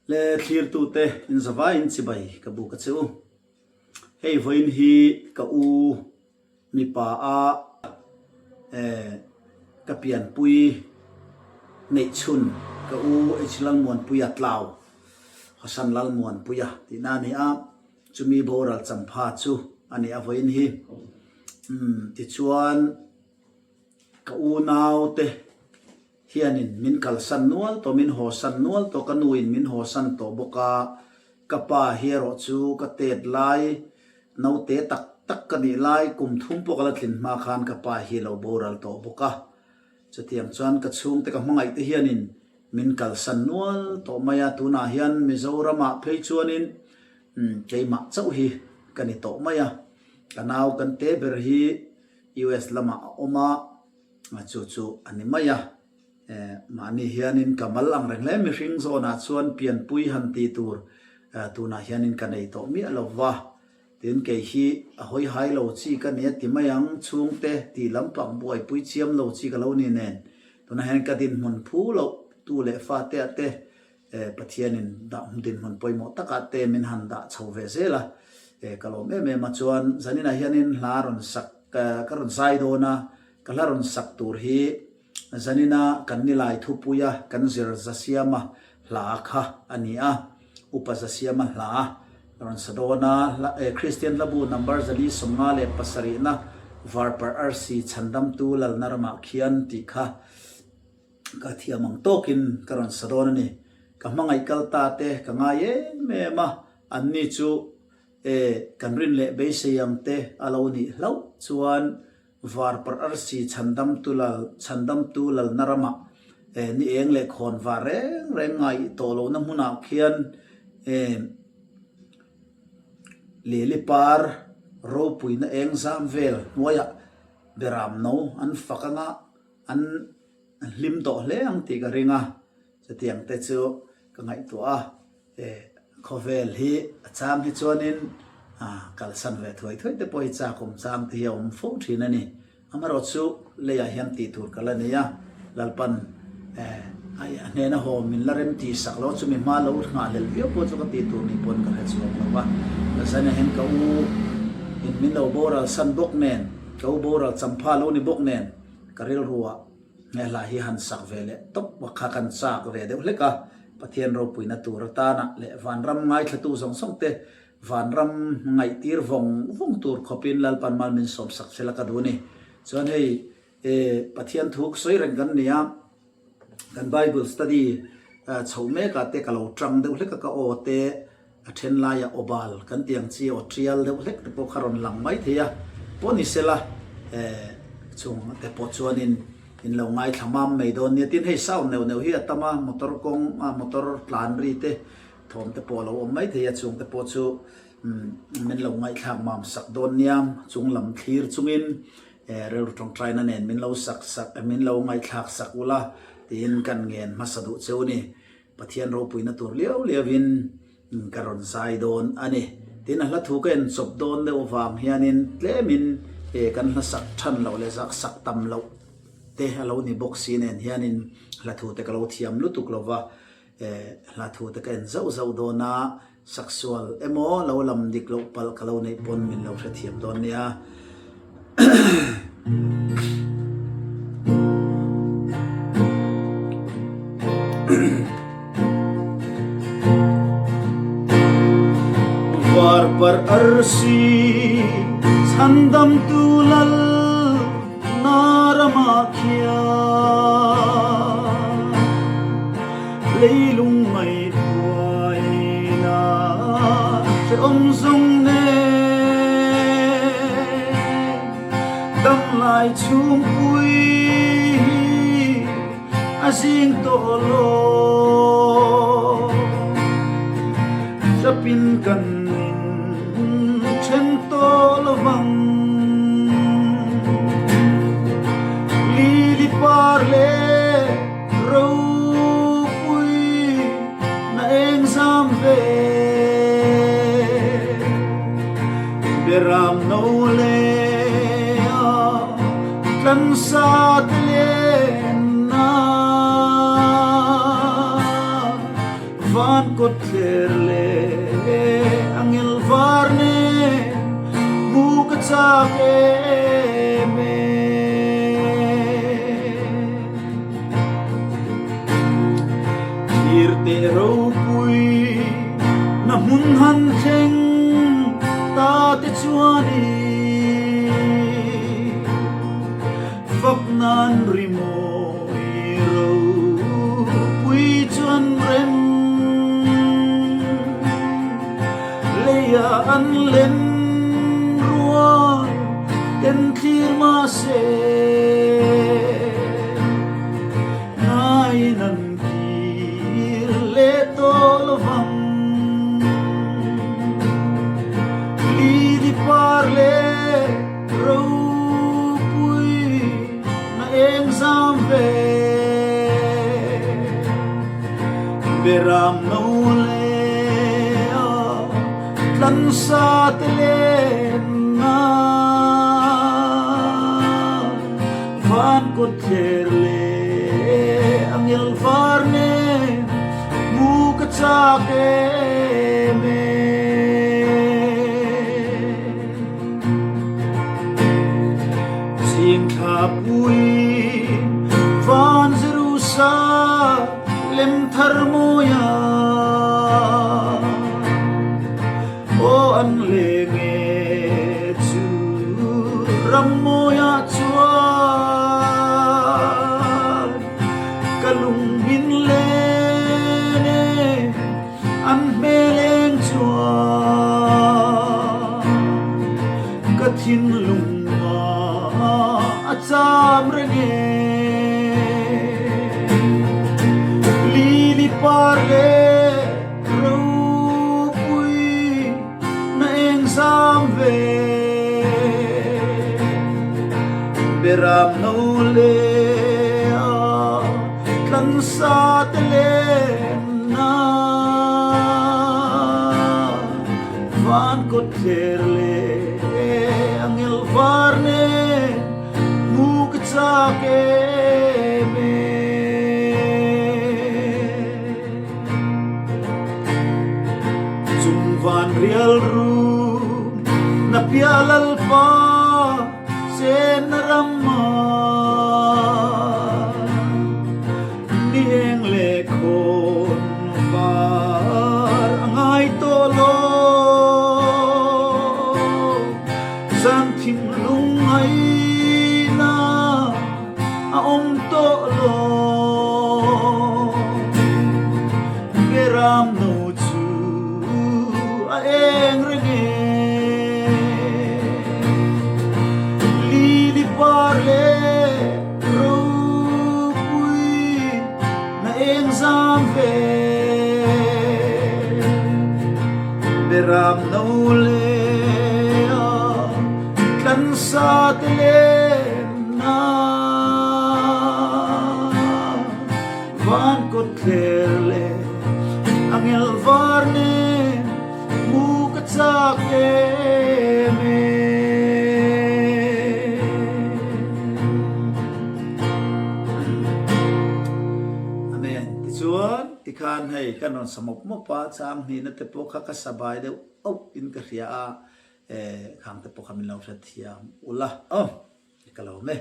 Le thlirtute in zavaiin chibai ka buk a che u. Hei vawiin hi ka u mipa a eh ka pianpui neihchhun ka u H Lalmuanpuia tlau Hasan Lalmuanpuia tihna a ni a, chumi boral champha chu a ni a vawiin hi. Umm tichuan ka unaute hianin min kalsan nual tawh, min hawsan nual tawh, ka nuin min hawsan tawh bawk a, ka pa hi erawh chu ka tet lai, naute tak tak ka nih lai, kum thum pawh ka la tlin hma khan ka pa hi a lo boral tawh bawk a. Chutiang chuan ka chhungte ka hmangaih te hianin min kalsan nual tawh mai a, tunah hian Mizoramah phei chuanin keimah chauh hi ka ni tawh mai a, ka nau kan te ber hi US lamah a awm a, Chu chu a ni mai a, mahni hianin ka mal ang reng hle. Mihring zawnah chuan pianpui han tih tur tunah hianin ka nei tawh miah lo va, tin kei hi a hawi hai lo chi ka ni a ti mai ang, chhungte tih lampang buaipui chiam lo chi ka lo ni nen tunah hian ka dinhmun phu loh tu leh fate ah te Pathianin dah dinhmun pawimawh takah te min han dah chho ve zel a, ka lawm em em a. Chuan zaninah hianin hla rawn sak ka rawn zai dawn a, ka hla rawn sak tur hi zanina kan nilai thupuia kan zir Zasiama hla kha a ni a, Upa Zasiama hla ka rawn sa dawn a, Kristian Hlabu number 457 na Varparh Arsi Chhandamtu Lalna ramah khian tih kha. Ka thiam ang tawkin ka rawn sa dawn a ni. Ka hmangaih kal ta te ka ngai em em a, anni chu e kan rin leh beisei ang te a lo nih hlauh chuan Varparh arsi chhandamtu lal chhandamtu lalna ramah e ni eng leh khawn var reng reng ngai tawh lohna hmunah khian e Lili par ropuina eng zam vel hnuaiah beram no an fak anga An hlim tawh hle ang tih ka ring a, chutiang te chu ka ngaihtuah a, e khawvel hi a chang hi chuanin kalsan ve thuai thuai te pawh hi chak awm chang te hi a awm fo thin a ni. Amaherawh chu leiah hian tih tur ka la nei a, Lalpan e a hnena haw min la rem tih sak lo chumi hma lo nghahhlelh viau pawh chu ka tih tur ni pawn ka hre chhuak lo va, Lalsania hian ka u in min lo boral san bawk nen, ka u boral champha lo ni bawk nen, Ka rilruah he hla hi han sak ve leh tawp a kha kan chak ve deuh hlek a, Pathian ropuina tur atana leh vanram ngaithlatu zawng zawng te vanram ngaihtir vawng vawng tur khawpin Lalpan mal min sawm sak sela ka duh a ni. Chuan hei e Pathian thu sawi reng kan ni a, kan Bible study chhoh mekah te ka lo tang deuh hlek a ka aw te A then laiah aw bal kan tih ang chi aw tial deuh hlek te pawh kha rawn lang mai thei a, pawh ni sela eh chung te pawh chuanin in lo ngaithla mam mai dawn nia. Tin hei sound neuh neuh hi a tam a, motor kawng a motor tlan ri te thawm te pawh a lo awm mai thei a, chung te pawh chu min lo ngaihthlak mam sak dawn nia. Chung lam thlir chungin eh rilru tawngtaina nen min lo sak sak min lo ngaihthlak sak ula tiin kan ngen hmasa duh cheu a ni. Pathian ropuina tur liau liauin ka rawn zai dawn a ni. Tin, a hla thu ka en chawp dawn deuh vang hianin tlemin kan hla sak than loh leh zak sak tam loh te a lo ni bawk si nen hianin hla thu te ka lo thiam lutuk lo va, hla thu te ka en zauh zauh dawn a, Saksual emaw lo lam dik loh palh ka lo neih pawn min lo hrethiam dawn nia. Varparh arsi chhandamtu lal na ramah khian. Leilung ngaihtuahina hrehawm zawng nen damlai chhungpui hi a zing tawh lo. Tlapin kan in then tawh lovang. Lili par leh Ropui na eng zam ve Beram no le a tlansa te len na. Van kawt thler leh angel var nen hmu ka chak em e. Thlir teh ropui na hmun han thleng ta te chuanin Fak nan rimawi ropui chuan rem leiah an len rual ten thlir mahse ngaiin an kir leh tawh lovang. Lili par leh Ropui na eng zam ve Beram no le a tlan sa te len na Van kawt thler le angel var nen mu ka chak em e. Zingthlapui van Jerusalem thar mawia Aw an leng e chu ram mawia chuan ka lung min len e. An hmel eng chuan ka thinlung ah a cham reng e. Lili par leh ropui na eng zam ve. Beram no leh a tlansa te lenna van kawt thler leh angel var nen hmu ka chak em e. Chung van rial rum na piah lalpa Chenna ram ah ni eng leh khawn var a ngai tawh lo. Zan thinlung ngaihna a awm tawh lo. Beram no chu a eng reng e. Lili par leh ropui na eng zam ve. Beram no leh a tlansa te lenna van kawt thler leh angel var nen Mu ka chak em e. Amen. Tichuan, tikhan hei kan rawn sa mawp mawp a, chang hnihna te pawh kha ka sa bai deuh auh in ka hria a, eh khang te pawh kha min lo hrethiam ula. Aw, ka lawm e.